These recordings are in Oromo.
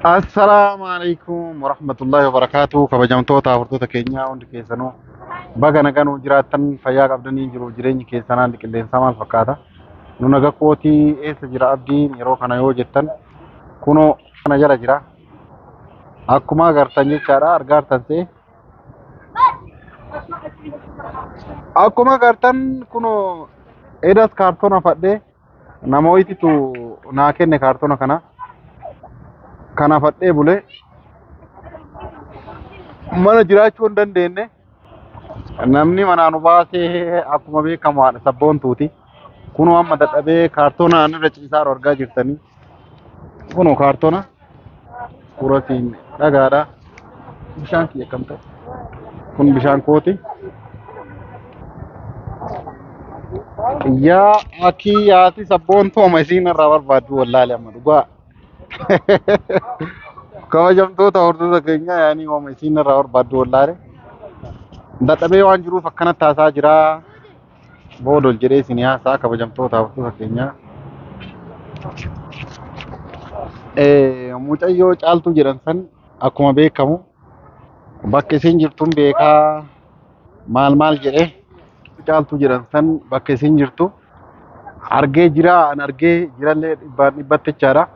Assalaamu alaikum warahmatullahi wabarakaatuh. Kabajamtoota hordoftoota keenyaa hundi keessanuu baga nagaan jiraattan, fayyaa qabdanii jiru, jireenyi keessan haalli qilleensaa maal fakkaata? Nu naga kootii. Eessa jira Abdiin yeroo kana yoo jettan, kunoo kana jala jira. Akkuma agartan jechaadha, argaartan ta'e. Akkuma agartan kunoo edas kaartoona fadhee nama wayititu naa kenne, kaartoona kana. Kana fadhee bulee mana jiraachuu hin dandeenye. Namni manaa nu baasee akkuma beekamu haadha sabboontuuti. Kunoo amma dadhabee kaartoona irra ciisaa jiru argaa jirtanii. Kunoo kaartoona kurasiin dhagaadha. Bishaan kiyya akkam ta'e? Kun bishaan kooti. Yaa akii haati sabboontuu amma isiin irraa barbaaddu wallaale amma dhugaa. Kabajamtoota hordoftoota keenyaa, yaanii hooma isiin irraa barbaaddu wallaale. Dadhabee waan jiruuf akkanatti haasaa jira. Booda ol jedhee isin haasaa, kabajamtoota hordoftoota keenyaa. Mucayyoo Caaltuu jedhan san akkuma beekamu bakka isiin jirtuun beekaa maal maal jedhee, Caaltuu jedhan san bakka isiin jirtu argee jira, an argee jirallee dhibbaan dhibbatti jechaadha.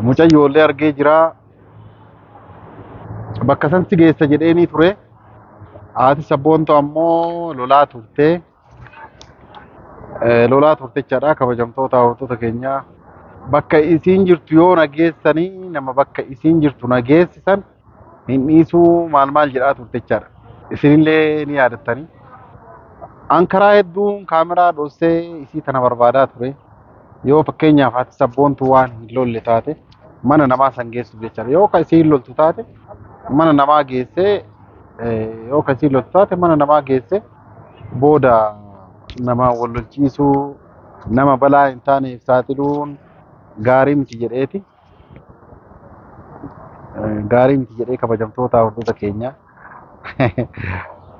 Mucayyoollee argee jira. Bakka san si geessa jedheenii ture. Haati sabboontu ammoo lolaa turte. Lolaa turte jechaadha, kabajamtoota hordoftoota keenyaa. Bakka isiin jirtu yoo nageessanii, nama bakka isiin jirtu nageessisan hin dhiisuu maal maal jedhaa turte jechaadha. Isinillee ni yaadattanii. An karaa hedduun kaameraa dhossee isii tana barbaadaa ture. Yoo fakkeenyaaf haati sabboontu waan hin lolle taate mana namaa san geessuuf jechaadha. Yoo ka isiin loltu taate mana namaa geessee, yoo ka isiin loltu taate mana namaa geessee booda nama wal lolchiisuu, nama balaa hin taaneef saaxiluun gaarii miti jedheeti. Gaarii miti jedhee, kabajamtoota hordoftoota keenyaa.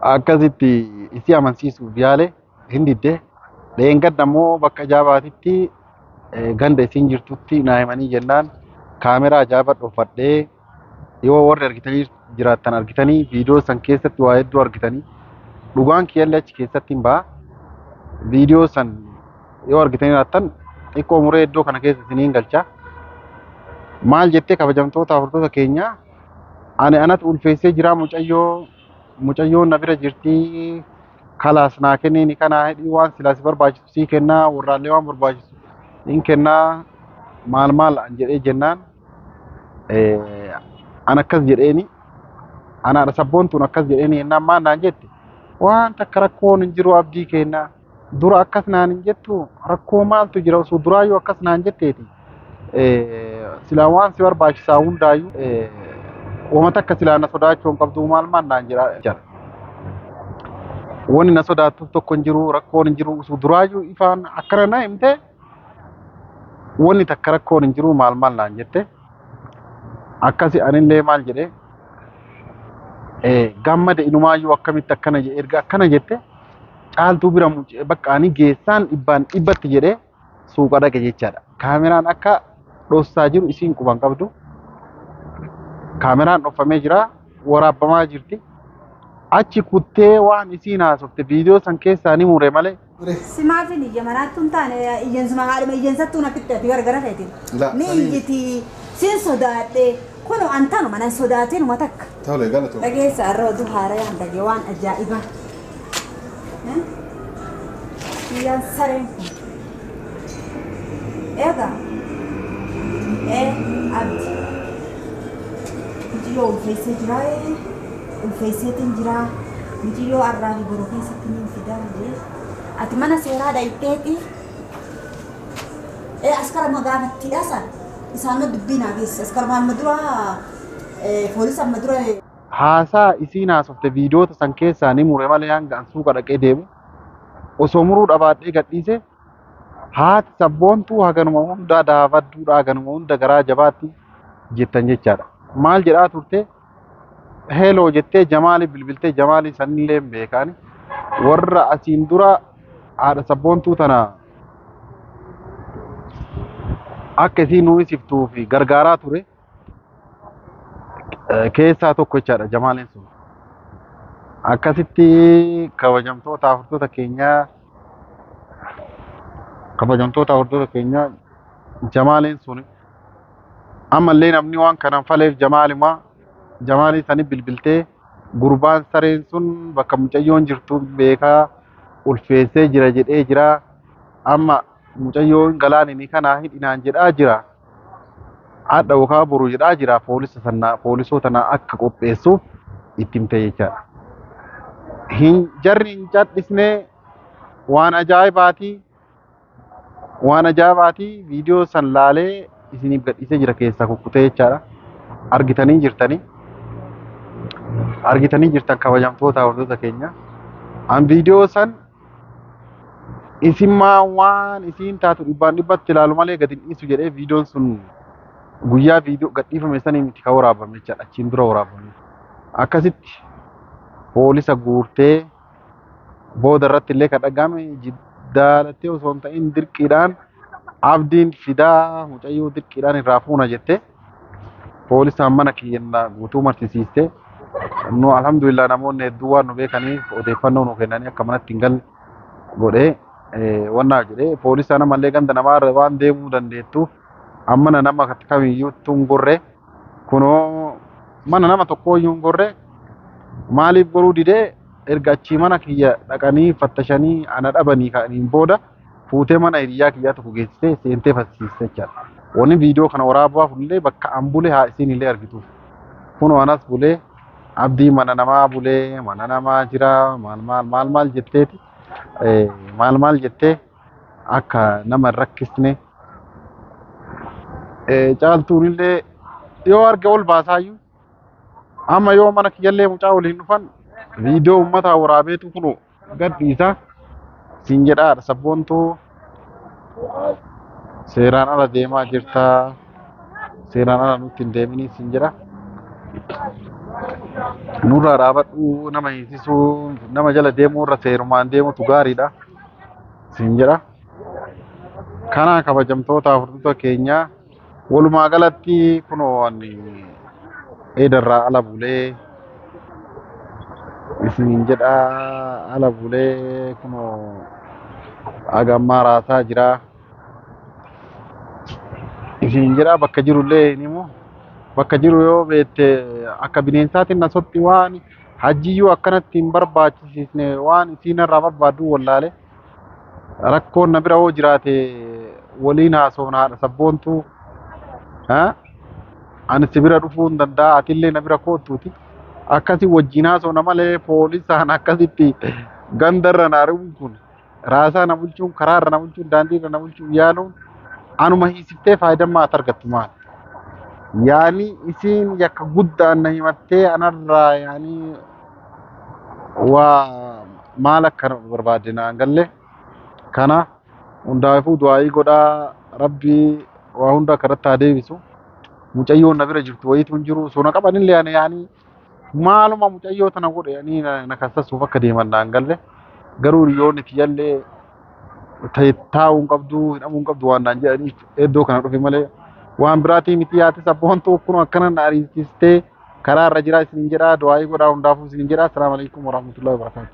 Akkasitti isii amansiisuuf yaale, hin didde. Dheengadda ammoo bakka ajaa'ibaatitti ganda isiin jirtutti naa himanii jennaan kaameraa ajaa'ibaa dhofadhee, yoo warri argitanii jiraattan argitanii, viidiyoo san keessatti waa hedduu argitanii, dhugaan kiyyallee achi keessatti hin ba'a. Viidiyoo san yoo argitanii jiraattan xiqqoo muree iddoo kana keessa isiniin galcha. Maal jettee, kabajamtoota hordoftoota keenyaa, ani anatu ulfeessee jira, mucayyoo mucayyoon na bira jirti, kalaas naa kenniini kana hidhii, waan silaa si barbaachisu sii kennaa, warraallee waan barbaachisu hin kennaa maal maal an jedhee jennaan, an akkas jedheeni, anaadha sabboontuun akkas jedheeni jennaan, maal naan jette? Waan takka rakkoon hin jiru Abdii kennaa, dura akkas naan hin jettu, rakkoo maaltu jira? Osoo duraayyuu akkas naan jetteeti silaa waan si barbaachisaa hundaayyuu wama takka silaa na sodaachuu hin qabdu maal maal naan jedha jira. Wanni na sodaattuuf tokko hin jiru, rakkoon hin jiru, osoo duraayyuu ifaan akkana na himte wanni takka rakkoon hin jiru maal maal naan jette. Akkasi anillee maal jedhee gammade, inumaayyuu akkamitti akkana jedhe, erga akkana jette Caaltuu bira bakka ani geessaan dhibbaan dhibbatti jedhee suuqa dhaqe jechaadha. Kaameraan akka dhossaa jiru isiin quban qabdu. Kaameraan dhofamee jira, waraabbamaa jirti. Achi kuttee waan isiin haasofte viidiyoo san keessaa ni mure malee. Simaafin iyya maraattu hin taane, iyyansuma haadhuma iyyansattuu nafitti ati gargara keetiin. La, Ni sanii iyyiti sin sodaadhe, kun an tanuma nan sodaatinuma takka. Tole, galatoo. Dhageessa, har'a oduu haarayaan dhage, waan ajaa'ibaa. Iyyaan sareen kun. Egaa Abdi. Mucayyoo ulfeessee jiraa, ulfeesseetiin jiraa. Mucayyoo har'aa fi boruu keessatti niin fidaa jee. Ati mana seeraa dhayiteeti. Askara gaafattiidha san. Isaan dubbii naa geesse. Askara amma dura, poolisa amma dura. Haasaa isiin haasofte viidiyoota san keessaa ni mure malee, hanga an suuqa dhaqee deemu osoo muruu dhabaadhee gadhiise, haati sabboontuu haganuma hunda daafadduudha, haganuma hunda garaa jabaatti jettan jechaadha. Maal jedhaa turte? Hello jettee Jamaalii bilbiltee, Jamaalii sanillee hin beekaani. Warra asiin dura haadha sabboontuu tana akka isiin nu isiftuu fi gargaaraa ture. Keessaa tokko jechaadha Jamaaleen sun. Akkasitti kabajamtoota hordoftoota keenyaa, kabajamtoota hordoftoota keenyaa, Jamaaleen sun ammallee namni waan kanan faleef Jamaalima. Jamaalii sani bilbiltee gurbaan sareen sun bakka mucayyoon jirtu beekaa ulfeessee jira jedhee jira. Amma mucayyoon galaanini kanaa hidhinaan jedhaa jira. Hadha yookaan boru jedhaa jira, poolisa sanaa poolisoota naa akka qopheessuuf itti himte jechaadha. Hin jarri hin cadhisnee, waan ajaa'ibaati, waan ajaa'ibaati. Viidiyoo san laalee isiniif gadhiisee jira, keessaa kukkutee jechaadha. Argitanii jirtanii. Argitanii jirtan, kabajamtoota hordoftoota keenya. An viidiyoo san isin maa waan isiin taatu dhibbaan dhibbatti ilaalu malee gadi hin dhiisu jedhee, viidiyoon sun guyyaa viidiyoo gadhiifame sanii miti kan waraabame jechaadha. Achiin dura waraabame. Akkasitti poolisa guurtee booda irratti illee kan dhagahame jiddaalattee osoo hin ta'in dirqiidhaan abdiin fidaa mucayyoo dirqiidhaan irraa fuuna jettee poolisaan mana kiyya guutuu marsisiiste. Nu alhamdulillah namoonni hedduu waan nu beekaniif odeeffannoo nu kennanii akka manatti hin galle godhee wannaa jedhee, poolisaan ammallee ganda namaarra waan deemuu dandeettuuf ammana nama kamiyyuu hin gorre. Kunoo mana nama tokkooyyuu hin gorre. Maaliif goruu didee? Erga achii mana kiyya dhaqanii fattashanii ana dhabanii ka'aniin booda fuutee mana hiriyaa kiyyaa tokko geessitee seentee fassiiste jechaadha. Wanni viidiyoo kana waraabuuf illee bakka an bule haa isiin illee argituuf. Kunoo anas bulee abdii mana namaa bulee mana namaa jira, maal maal maal maal jetteeti, maal maal jettee akka nama hin rakkisne. Caaltuun illee yoo arge ol baasaayyuu, amma yoo mana kiyyallee mucaa waliin dhufan viidiyoo uummataa waraabeetu kunoo gad dhiisa siin jedhaadha. Sabboontuu seeraan ala deemaa jirtaa, seeraan ala nutti hin deeminii siin jedha. Nurraa dhaabadhu, nama hiisisuu, nama jala deemuu irra seerumaan deemutu gaariidha siin jedha. Kana kabajamtoota hordoftoota keenyaa, walumaa galatti kunoo ani eedarraa ala bulee isiniin jedha, ala bulee kunoo haga ammaa raasaa jira isiniin jedha. Bakka jirullee hin himu. Bakka jiru yoo beekte akka bineensaatiin na sotti. Waan hajjiyyuu akkanatti hin barbaachisiisne, waan isiin irraa barbaaddu wallaale. Rakkoon na bira hoo jiraate waliin haasofna. Haadha sabboontuu, ani si bira dhufuu hin danda'a, atillee na bira koottuuti akkasi wajjin haasofna malee, poolisaan akkasitti gandarra na ari'uun kun, raasaa na bulchuun, karaarra na bulchuun, daandiirra na bulchuun yaaluun, anuma hiisiftee faayidaan maal argattu maal? Yaani isiin yakka guddaan na himattee anarraa yaani waa maal akka barbaadde naan galle. Kana hundaafuu du'aayii godhaa, rabbii waa hunda akka irratti haa deebisu. Mucayyoon na bira jirtu wayiitu hin jiru, sona qabanillee ani yaani maaluma mucayyoo tana godhe ani na kassasuuf akka deeman naan galle. Garuu hiriyoonni tiyyallee taa'uu hin qabdu, hidhamuu hin qabdu waan naan jedhaniif iddoo kana dhufe malee waan biraatii miti. Yaati sabboontuu kun akkana na ariisistee karaa irra jira isiniin jedhaa. Du'aayii godhaa hundaafuu isiniin jedhaa. Assalaamu alaikum warahmatullahi wabarakatuh.